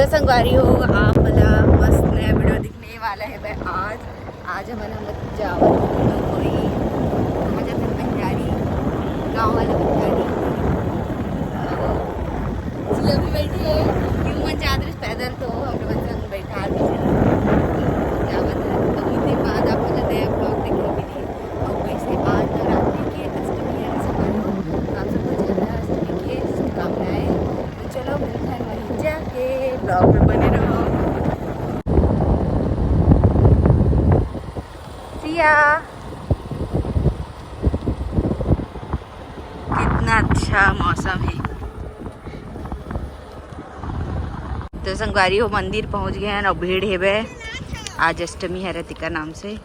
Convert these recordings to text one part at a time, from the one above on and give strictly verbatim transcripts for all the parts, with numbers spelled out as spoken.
तो संगवारी हो, आप मन ला मस्त नया वीडियो दिखने वाला है भाई। आज आज हमन ह जावत हन कोई, कहाँ जाथन, बंजारी, गाँव वाला बंजारी। जी, अभी बैठे हैं, क्यों मन जात रहे पैदल, तो हमरे मन संग बैठा दीजिए। जावत है, तो इतने बाद आप लोग नया ब्लॉग देखे मिले। और वैसे आज नवरात्रि के अष्टमी है, संगवारी हो, तो आप सबको ज्यादा अष्टमी के शुभकामनाएं। तो चलो, मिलते हैं वहीं जाके, ब्लॉग में बने रहो। सिया, कितना अच्छा मौसम है। तो संगवारी हो, मंदिर पहुंच गए हैं और भीड़ हेबे, आज अष्टमी है रतिका नाम से।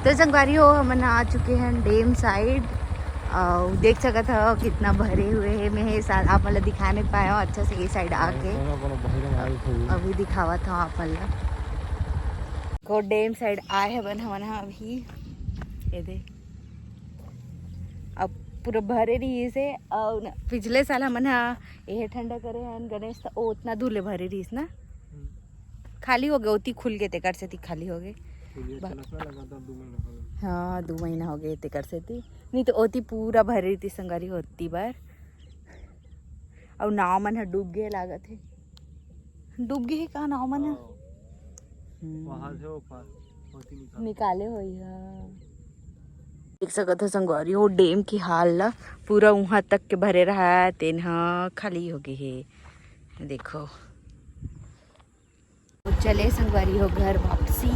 तो संगवारी हो, हमन आ चुके हैं डैम साइड। और देख सकत हो कितना भरे हुए है। मैं ये साल आप मन ला दिखा नहीं पाया हूँ अच्छा से ये साइड आके। कोनो कोनो भैरव आए थे। अभी दिखावत हूँ आप मन ला। को डैम साइड आए हवन हमन ह अभी। ये दे, अब पूरा भरे रहिस हे। और न, पिछले साल हमन ह एहे ठंडा करे हन गणेश, त ओ उतना दूर ले भरे रहिस ना। हम्म। खाली हो गए, ओती खुल गए, तेकर सेती खाली हो गए। खुलिया बा- चलत ना लगातार दू महीना हो गए। हाँ, दू महीना हो गए, तेकर सेती। नहीं तो ओती पूरा भरे रहिस संगवारी हो ओती बार। और नाव मन ह डूब गए लागत हे। डूब गए हे का नाव मन ह? हाँ। हम्म। वहाँ से वो पार होती निकाल। निकाले होई, हाँ। देख सकत हो संगवारी हो डैम के हाल ला, पूरा उहाँ तक के भरे रहा, तेन ह खाली हो गए हे। देखो, चले संगवारी हो घर वापसी।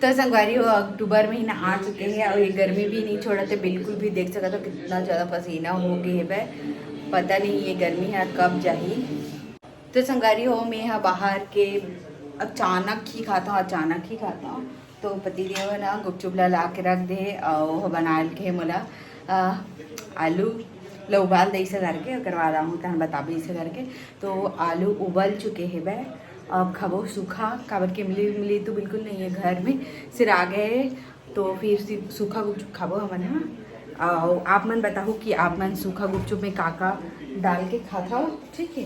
तो संगवारी हो, अक्टूबर महीना आ चुके हे और ये गर्मी भी नहीं छोड़त हे बिल्कुल भी। देख सकत हो कितना ज्यादा पसीना हो गए हे बे, पता नहीं ये गर्मी ह कब जाही। तो संगवारी हो, मैं ह बाहर के अचानक ही खाता हूँ, अचानक ही खाता हूँ। तो पति देव ह ना गुपचुप ला, ला के रख दे और बनाए के मोला, अ, आलू ला उबाल दे इसे करके, ओकर बाद आहूँ तहन बताबे इसे करके। तो आलू उबल चुके हे बे, अब खाबो सूखा, काबर के इमली, इमली तो बिल्कुल नहीं है घर में, सिरा गए, तो फिर सि-, सूखा गुपचुप खाबो हमन ह। और आप मन बताहू कि आप मन सूखा गुपचुप में का का डाल के खाता हो, ठीक है।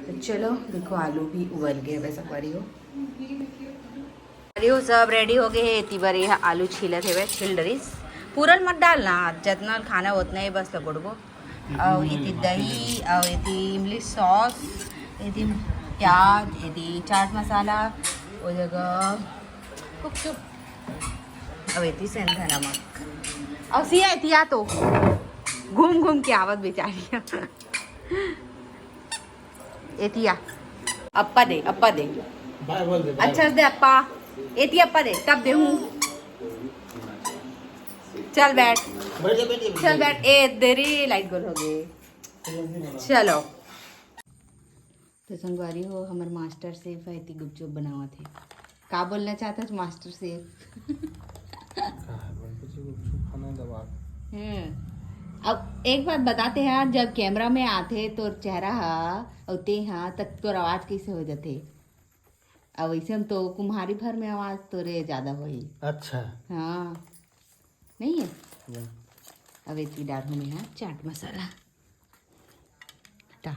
तो चलो देखो, आलू भी उबल गए हे बे संगवारी हो। अरे, वो सब रेडी हो गए हे। एती बर ये आलू छीलत हेवे, छील डरिस। पूरन मत डालना, जतना खाना ओतना ही बस लगोड़बो। और एती दही, और एती इमली सॉस, एती प्याज, एती चाट मसाला, वो जगह गुपचुप, और एती सेंधा नमक। और सिया, एती आ तो घूम घूम के आवत बेचारी। एतिया अप्पा दे, अप्पा दे। बाय बोल दे, बाय। अच्छा से दे अप्पा। एतिया अप्पा दे, तब देहूँ। चल बैठ। बैठ जा, बैठ जा, बैठ जा। चल बैठ। ए, दे रे, लाइट गोल हो गए। चलो। तो संगवारी हो, हमर मास्टर शेफ है, एती गुपचुप बनावत हे। का बोलना चाहत हस मास्टर शेफ? का है, बोल, कुछ गुपचुप खाना दबा। हम्म। अब एक बात बताते हैं, जब कैमरा में आथे तोर चेहरा हा अउ ते हा, त तोर आवाज कैसे हो जाथे? अब वैसे हम तो कुम्हारी भर में आवाज तोरे ज्यादा होही। अच्छा। हाँ, नहीं है? नहीं। अब एती डालहूँ मैं हा चाट मसाला। हटा।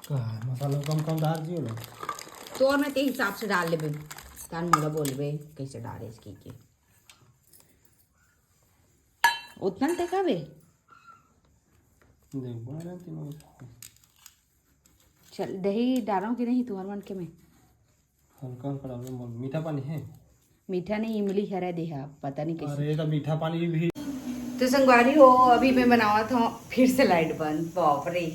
का है, मसाला कम कम डाल दियो ना। तोर में ते हिसाब से डाल लेबे, तान मोला बोलबे कैसे डाले इसके के। उतना तक आवे। देखबो ना तीनों। चल, दही डालो कि नहीं तुम्हार मन के में? हल्का हल्का डालो, मीठा पानी है। मीठा नहीं, इमली हरा देहा, पता नहीं कैसे। अरे, तो मीठा पानी भी। तो संगवारी हो, अभी मैं बनावत हूँ फिर से लाइट बंद। बाप रे।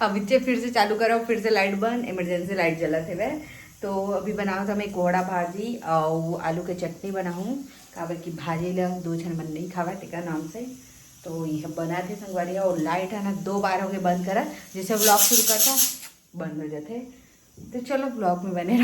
अभी जे फिर से चालू करो, फिर से लाइट बंद, इमरजेंसी लाइट जलत हेवे। तो अभी बनावत हूँ मैं कोहड़ा भाजी और आलू के चटनी बनाहूँ, काबर कि भाजी ला दो झन मन नहीं खावा, तेकर नाम से। तो ये बना थे संगवारी, और लाइट है ना, दो बार हो गए बंद करा, जैसे व्लॉग शुरू करता बंद हो जाते। तो चलो, व्लॉग में बने